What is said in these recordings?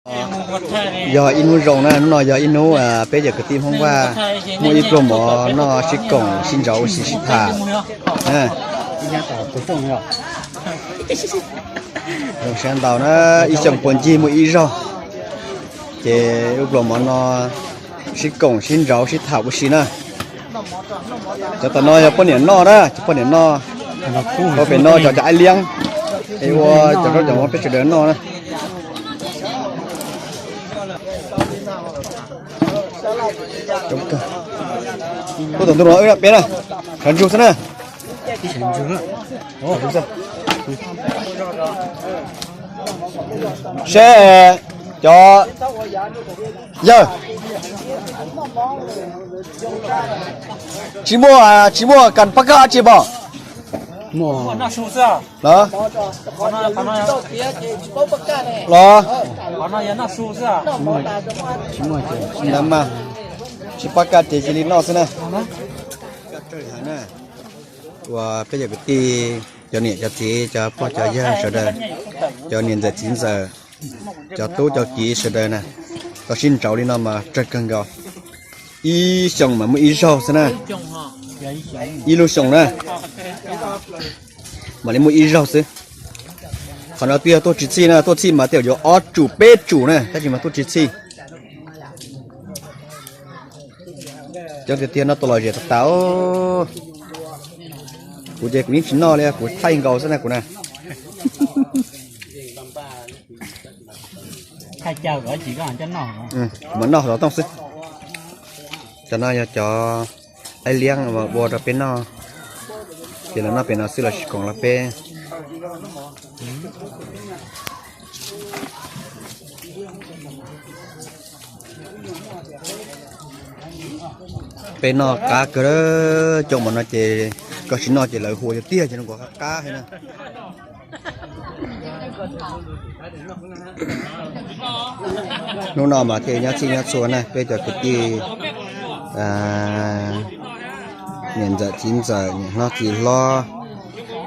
Yog ib hnub zoo na, hnub no yog ib hnub peb cov kwv tij Hmoob Vaj muaj ib pluag mov noj sib koom sib ntsauv sib sib tham. Zoo siab ntau na, ib xyoos puag ncig muaj ib zaug, ces ib pluag mov no sib koom sib ntsauv sib tham ua si na. Cov tom no yog poj niam noj na, cov poj niam noj, ua pem no cov cov aib liab, es ua cov zaub cov mov peb sawv daws noj na. Tuaj tom ntug no wb peb na, sawv ntsug xwb na. Seb cov yawg, tsis muaj, tsis muaj kas pab kaj dab tsi pom los? Los, tsis pab kaj ces cia li noj xwb na. Ua peb cov kwv tij, cov niam cov txiv, cov pog cov yawg sawv daws, cov niam ntxawm txiv ntxawm, cov tub cov kiv sawv daws na, tau sib ntsauv li no mas tsawg kawg nkaus. Ib xyoos mas muaj ib zaug xwb na, ib lub xyoos na, mam li muaj ib zaug xwb. Qhov no twb yog tuaj tsis txhij na, tuaj txhij mas tej zaum yuav ob tsum peb tsum na, tab sis mas tuaj tsis txhij. Coob tiag tiag, noj tau lom zem tas tas. Kuv ces kuv yeej tsis noj li, kuv thaij nkaus xwb na kuv na. Kuv mam noj xov tooj xwb. Cov no yog cov aib liab uas ua rau peb noj, ces los noj pem no xwb los tsis koom los peb. Peb noj qab kawg, cov mov no ces koj tsis noj ces lawv hu tiag tiag ces nws kuj qab qab heev na. Hnub no mas thiaj nyob txhij nyob txhua na, peb cov kwv tij, niam ntxawm txiv ntxawm, niam hlob txiv hlob,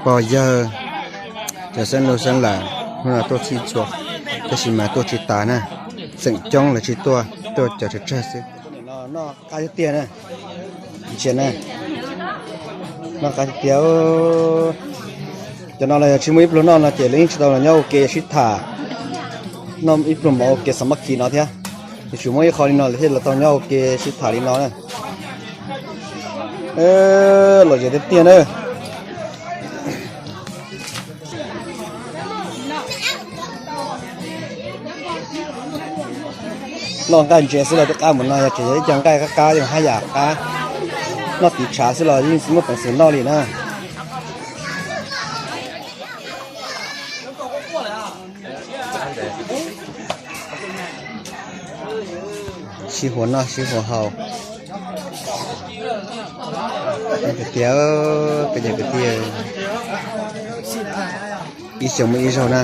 pog yawg, cov xeeb ntxwv xeeb ntxwv, hnub no tuaj txhij txhua, tab sis mas tuaj tsis tas na, tseem coob lawv tsis tuaj, tuaj cov tsawg tsawg xwb. Noj qab tiag tiag na, noj qab tiag tiag. Cov no los yog tsis muaj ib pluag noj no ces lawv yeej tsis tau los nyob ua ke sib tham, noj ib pluag mov ua ke xav mab kis no thiab. Ces tsuas muaj ib qho li no lawv thiaj los tau nyob ua ke sib tham li no na. Lom zem tiag tiag na. Noj nqaij ntses xwb los twb qab mus no, yog tseem yog ib co nqaij qab qab yog haj yam qab. Noj tiv tshav xwb los yeej tsis muaj peev xwm noj li na. Sib huas noj sib huas haus. Tiag, peb cov kwv tij, ib xyoo muaj ib zaug na.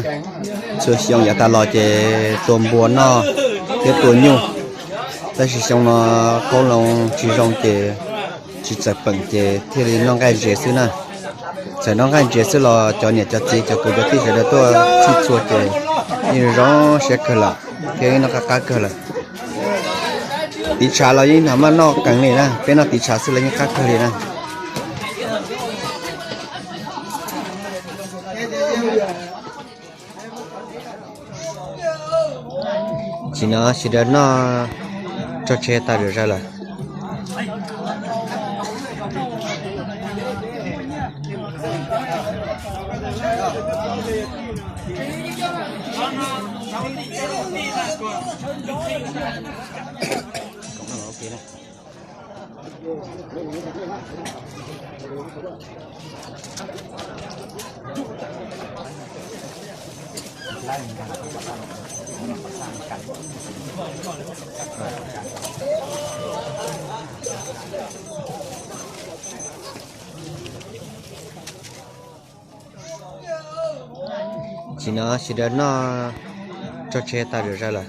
Txhua xyoo yav tas los ces tua npua noj thiab tua nyuj, tab sis xyoo no qoob loo tsis zoo ces tsis txawm peem ces thiaj li noj nqaij ntses xwb na. Txawm noj nqaij ntses xwb los cov niam cov txiv cov kwv cov tij sawv daws tuaj txhij txhua ces yeej zoo siab kawg lawm thiab yeej noj qab qab kawg lawm. Tiv tshav los yeej hnav maj noj qees li na, peb noj tiv tshav xwb los yeej qab kawg li na. Tsis no sawv daws noj tso tseg tas zom zaws lawm. Tsis no sawv daws noj tso tseg tas zom zaws lawm.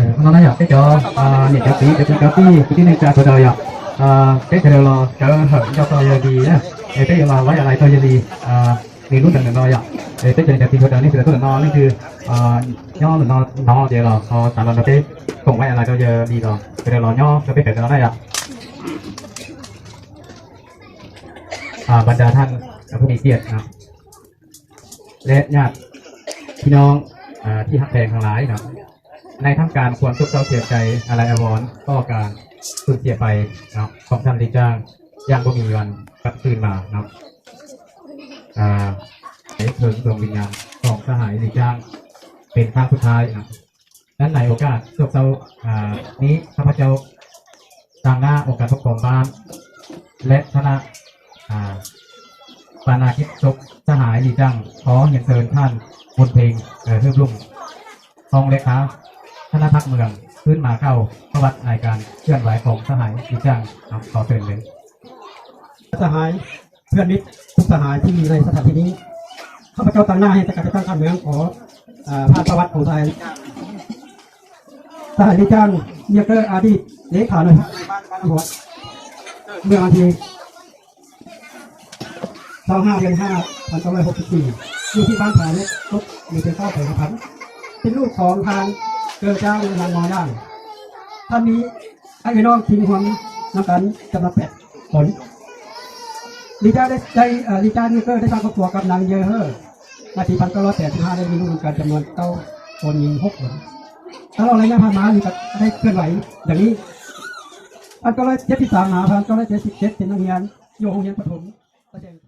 Hnub no na yog peb cov niam cov txiv cov kwv cov tij kwv tij neej tsa sawv daws yog peb sawv daws los sawv hawm nco txog yawg Lis na, es peb yuav los lawv yam lais txog yawg Lis nws lub ntees ntawm no yom. Es peb cov niam cov txiv sawv daws nej sawv daws tuaj ntawm no leej twg nyob ntawm no hnov ces los ho xav los nrog peb koom lawv yam lais rau yawg Lis los sawv daws los nyob rau peb sawv daws no na yom. Bần đạo thân, à,ผู้มีเกียรตินะ และญาติพี่น้อง อ่า ที่ฮักแพงทั้งหลายเนาะ ในท่ามกลางความโศกเศร้าเสียใจอาลัยอาวรณ์ต่อการสูญเสียไปเนาะ ของท่านลีจ้างอย่างบ่มีวันกลับคืนมาเนาะ อ่า ได้เชิญดวงวิญญาณของสหายลีจ้างเป็นครั้งสุดท้ายเนาะ นั้นในโอกาสโศกเศร้า อ่า นี้ข้าพเจ้า ตางหน้าองค์การปกครองบ้าน และคณะ อ่า ปาณากิจศพสหายลีจ้าง ขอเรียนเชิญท่านบุญเพ็ง เอ่อ เพิ่มรุ่ง รองเลขาคณะพักเมือง ขึ้นมากล่าวประวัติในการเคลื่อนไหวของสหายลีจ้างครับ ขอเชิญเลย สหาย เพื่อนมิตรทุกสหายที่มีในสถานที่นี้ ข้าพเจ้าตางหน้าให้สกัดจัดตั้งการเมืองขอ เอ่อ ผ่านประวัติของสหายลีจ้าง สหายลีจ้าง เนี่ยก็อดีตเลขาหน่วยพักในบ้านบ้านหัว เมื่อวันที่ สิบห้า เดือน ห้า พันเก้าร้อยหกสิบสี่ อยู่ที่บ้านผาเล็ก ตกหมู่ที่เก้า แขวงหัวพัน เป็นลูกของทางเกอจ้างและนางมอด้าน ท่านนี้ให้พี่น้องกินหวมน้ำกันจำนวนแปดคน ลีจ้าได้ได้เอ่อลีจ้านี่ก็ได้สร้างครอบครัวกับนางเยอเฮอ ในปี พันเก้าร้อยแปดสิบห้า ได้มีลูกรวมกันจำนวนเก้าคน หญิงหกคน ตลอดระยะผ่านมาลีก็ได้เคลื่อนไหวอย่างนี้ พันเก้าร้อยเจ็ดสิบสาม หา พันเก้าร้อยเจ็ดสิบเจ็ด เป็นนักเรียนอยู่โรงเรียนประถม ประเสริฐ